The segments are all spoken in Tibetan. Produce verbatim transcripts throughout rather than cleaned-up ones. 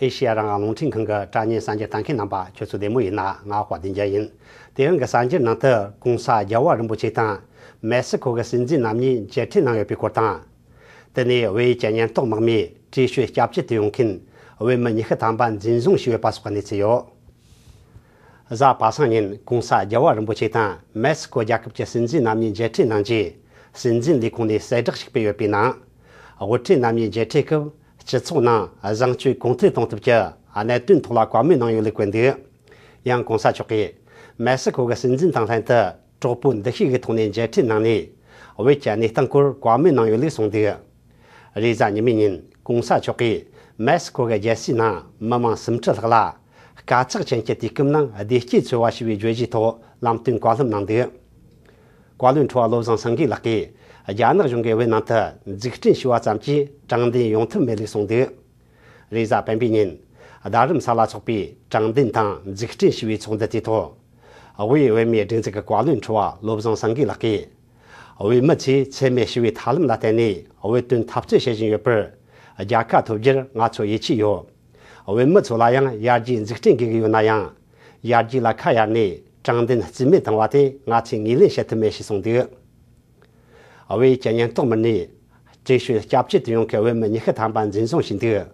ཨེ་ཤེ་ཡ་རང་དབང་རླུང་འཕྲིན་ཁང་གི་དྲ་བརྙན་གསར་འགྱུར་ལྟ་མཁན་རྣམ་པ་ཁྱོད་ཚོ་བདེ་མོ་ཡིན་ན། ང་དཔལ་ལྡན་རྒྱལ་ཡིན། དེ་རིང་གི་གསར་འགྱུར་ནང་དུ་༸གོང་ས་རྒྱལ་བ་རིན་པོ་ཆེ་དང་མེག་སི་ཁོ་གི་སྲིད་འཛིན་རྣམ་གཉིས་མཇལ་འཕྲད་གནང་ཡོད་པའི་སྐོར་དང་། དེ་ནས་བལ་ཡུལ་གྱི་ཉེན་རྟོག་དམག་མིས་བྲོས་བྱོལ་སྐྱབས་བཅོལ་དུ་ཡོང་མཁན་བོད་མི་ཉི་ཤུ་ཐམ་པ་འཛིན་བཟུང་བྱས་ཡོད་པ་སོགས་ཀྱི་གནས་ཚུལ་ཡོད། གཟའ་པ་སངས་ཉིན་༸གོང་ས་རྒྱལ་བ་རིན་པོ་ཆེ་དང་མེག་སི་ཁོ་རྒྱལ་ཁབ་ཀྱི་སྲིད་འཛིན་རྣམ་གཉིས་མཇལ་འཕྲད་གནང་རྗེས། སྲིད་འཛིན་ལས་ཁུངས་ནས་གསལ་བསྒྲགས་ཤིག་སྤེལ་ཡོད་པའི་ནང་། དབུ་ཁྲིད་རྣམ་གཉིས་མཇལ་འཕྲད་སྐབས། སྤྱི་ཚོགས་ནང་བཟང་སྤྱོད་གོང་འཕེལ་གཏོང་ཐབས་ཀྱི་གནད་དོན་ཐོག་ལ་བཀའ་མོལ་གནང་ཡོད་ལུགས་བཀོད་འདུག། ཡང་༸གོང་ས་མཆོག་གིས་མེག་སི་ཁོ་གི་སྲིད་འཛིན་དང་ལྷན་དུ་གྲོགས་པོ་འདུ་ཤེས་ཀྱི་ཐོག་ནས་མཇལ་འཕྲད་གནང་ནས། བོད་ཀྱི་གནས་སྟངས་སྐོར་བཀའ་མོལ་གནང་ཡོད་ལུགས་གསུངས་འདུག། རེས་གཟའ་ཉི་མའི་ཉིན་༸གོང་ས་མཆོག་གིས་མེག་སི་ཁོ་གི་རྒྱལ་སའི་ནང་མི་མང་སུམ་ཁྲི་ལྷག་ལ། དཀར་ཆག་ཅན་གྱི་དུས་སྐབས་ནང་བདེ་སྐྱིད་འཚོལ་བ་ཞེས་པའི་བརྗོད་གཞིའི་ཐོག་ལམ་སྟོན་བཀའ་སློབ་གནང་འདུག། བཀའ་བློན་ཁྲི་པ་བློ་བཟང་སེང་གེ་ལགས་ཀྱིས། རྒྱ་ནག་གཞུང་གིས་བོད་ནང་དུ་འཛུགས་སྐྲུན་བྱས་པ་ཙམ་གྱིས་དྲང་བདེན་ཡོང་ཐབས་མེད་ལུགས་གསུངས་འདུག། རེས་གཟའ་སྤེན་པའི་ཉིན། རྡ་རམ་ས་ལ་འཚོགས་པའི་དྲང་བདེན་དང་འཛུགས་སྐྲུན་ཞེས་པའི་ཚོགས་འདུ་དེའི་ཐོག། དབུས་བོད་མིའི་སྒྲིག་འཛུགས་ཀྱི་བཀའ་བློན་ཁྲི་པ་བློ་བཟང་སེང་གེ་ལགས་ཀྱིས། བོད་མི་ཚོས་འཚེ་མེད་ཞི་བའི་ཐབས་ལམ་ལ་བརྟེན་ནས་བོད་དོན་འཐབ་རྩོད་བྱེད་བཞིན་ཡོད་པར། རྒྱལ་ཁ་ཐོབ་རྒྱུར་ང་ཚོ་ཡིད་ཆེས་ཡོད། བོད་མི་ཚོ་ལ་ཡང་ཡར་རྒྱས་འཛུགས་སྐྲུན་དགོས་ཀྱི་ཡོད་ན་ཡང་། ཡར་རྒྱས་ལ་ཁ་གཡར་ནས་དྲང་བདེན་རྩིས་མེད་བཏང་བ་དེ་ང་ཚོས་ངོས་ལེན་བྱེད་ཐུབ་མེད་ཞེས་གསུངས་འདུག། བལ་ཡུལ་གྱི་ཉེན་རྟོག་མི་སྣས་བྲོས་བྱོལ་སྐྱབས་བཅོལ་དུ་ཡོང་མཁན་བོད་མི་ཉི་ཤུ་ཐམ་པ་འཛིན་བཟུང་བྱས་འདུག།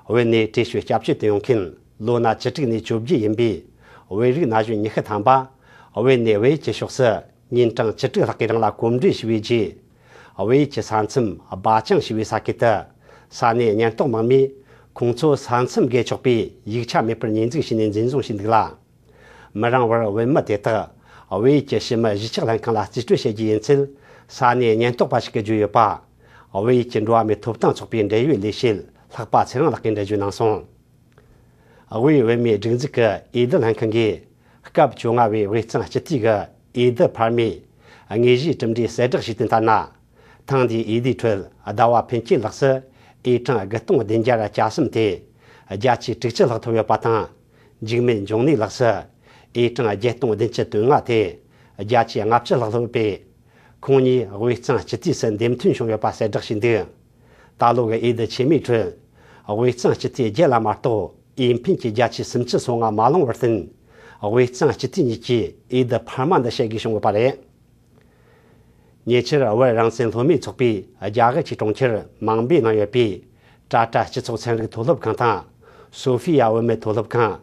བོད་ནས་བྲོས་བྱོལ་སྐྱབས་བཅོལ་དུ་ཡོང་མཁན་ལོ་ན་བཅུ་དྲུག་ནས་བཅོ་བརྒྱད་ཡིན་པའི་བོད་རིགས་ན་གཞོན་ཉི་ཤུ་ཐམ་པ། བོད་ནས་བལ་ཡུལ་གྱི་ཕྱོགས་སུ་ཉིན་གྲངས་བཅུ་དྲུག་ལྷག་གི་རིང་ལ་གོམ་བགྲོད་བྱས་པའི་རྗེས། བལ་ཡུལ་གྱི་ས་མཚམས་སྦ་ཅང་ཞེས་པའི་ས་ཁུལ་དུ་ས་གནས་ཉེན་རྟོག་དམག་མིས་ཁོང་ཚོ་ས་མཚམས་བརྒལ་ཆོག་པའི་ཡིག་ཆ་མེད་པར་ཉེས་འཛུགས་བྱས་ནས་འཛིན་བཟུང་བྱས་འདུག་ལ། མི་རིང་བར་བོད་མི་དེ་དག་བལ་ཡུལ་གྱི་ཕྱི་མི་གཞིས་ཆགས་ལྷན་ཁང་ལ་རྩིས་སྤྲོད་བྱེད་རྒྱུ་ཡིན་ཚུལ་ས་གནས་ཉེན་རྟོག་པ་ཞིག་གིས་བརྗོད་ཡོད་པ། བལ་ཡུལ་གྱི་འགྲོ་བ་མིའི་ཐོབ་ཐང་ཚོགས་པའི་འབྲེལ་ཡོད་ལས་བྱེད་ལྷག་པ་ཚེ་རིང་ལགས་ཀྱིས་འགྲེལ་བརྗོད་གནང་སོང་། དབུས་བོད་མིའི་སྒྲིག་འཛུགས་ཀྱི་འོས་བསྡུ་ལྷན་ཁང་གིས་སྐབས་བཅོ་ལྔ་བའི་དབུས་གཙང་སྤྱི་འཐུས་ཀྱི་འོས་བསྡུ་འཕར་མའི་དངོས་གཞིའི་གྲུབ་འབྲས་གསལ་བསྒྲགས་བྱས་དོན་ལྟར་ན། ཐེངས་འདིའི་འོས་བསྡུའི་ཁྲོད་ཟླ་བ་ཕུན་སྐྱིད་ལགས་སུ་འོས་གྲངས་དགུ་སྟོང་བདུན་བརྒྱ་གྱ་གསུམ་སྟེ། བརྒྱ་ཆ་དྲུག་ཅུ་ལྷག་ཐོབ་ཡོད་པ་དང་། འཇིགས་མེད་འབྱུང་གནས་ལགས་སུ་འོས་གྲངས་བརྒྱད་སྟོང་བདུན་ཅུ་དོན་ལྔ་སྟེ། བརྒྱ་ཆ་ལྔ་བཅུ་ལྷག་ཐོབ་པས། ཁོང་གཉིས་དབུས་གཙང་སྤྱི་འཐུས་སུ་འདེམས་ཐོན་བྱུང་ཡོད་པ་གསལ་བསྒྲགས་བྱས་འདུག། ད་ལོ་གི་འོས་བསྡུ་ཆེན་མོའི་ཁྲོད། དབུས་གཙང་སྤྱི་འཐུས་བརྒྱད་ལ་མ་གཏོགས་འོས་འཕེན་གྱི་བརྒྱ་ཆ་སུམ་ཅུ་སོ་ལྔ་མ་ལོངས་པར་བརྟེན། དབུས་གཙང་སྤྱི་འཐུས་གཉིས་ཀྱིས་འོས་བསྡུ་འཕར་མ་འདི་བྱེད་དགོས་བྱུང་ཡོད་པ་རེད། ཉེ་ཆར་བོད་རང་བཙན་སློབ་མའི་ཚོགས་པས་རྒྱ་གར་གྱི་གྲོང་ཁྱེར་མུམ་བེའི་ནང་ཡོད་པའི་ཀྲ་ཀྲ་སྤྱི་ཚོགས་ཚན་རིག་མཐོ་སློབ་ཁང་དང་། སོ་ཧྥི་ཡ་བུད་མེད་མཐོ་སློབ་ཁང་།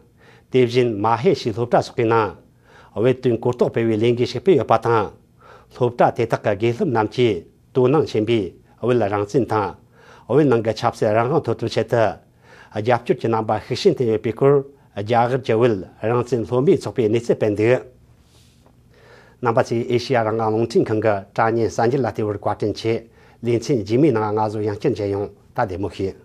དེ་བཞིན་མ་ཧེ་ཞེས་སློབ་གྲྭ་སོགས་ཀྱི་ནང་། བོད་དོན་གོ་རྟོགས་སྤེལ་བའི་ལས་འགུལ་ཞིག་སྤེལ་ཡོད་པ་དང་། སློབ་གྲྭ་དེ་དག་གི་དགེ་སློབ་རྣམས་ཀྱིས་དོ་སྣང་ཆེན་པོས་བོད་རང་བཙན་དང་། བོད་ནང་གི་ཆབ་སྲིད་རང་དབང་ཐོབ་ཐབས་ཆེད་དུ། རྒྱབ་སྐྱོར་གྱི་རྣམ་པ་ཤུགས་ཆེན་བསྟན་ཡོད་པའི་སྐོར། རྒྱ་གར་གྱི་བོད་རང་བཙན་སློབ་མའི་ཚོགས་པས་གནས་ཚུལ་སྤེལ་འདུག། རྣམ་པ་ཚོས་ཨེ་ཤེ་ཡ་རང་དབང་རླུང་འཕྲིན་ཁང་གི་དྲ་བརྙན་གསར་འགྱུར་ལ་བལྟས་པར་བཀའ་དྲིན་ཆེ། ལེ་ཚན་རྗེས་མའི་ནང་ང་ཚོ་ཡང་བསྐྱར་མཇལ་ཡོང་། ད་བདེ་མོ་བྱོས།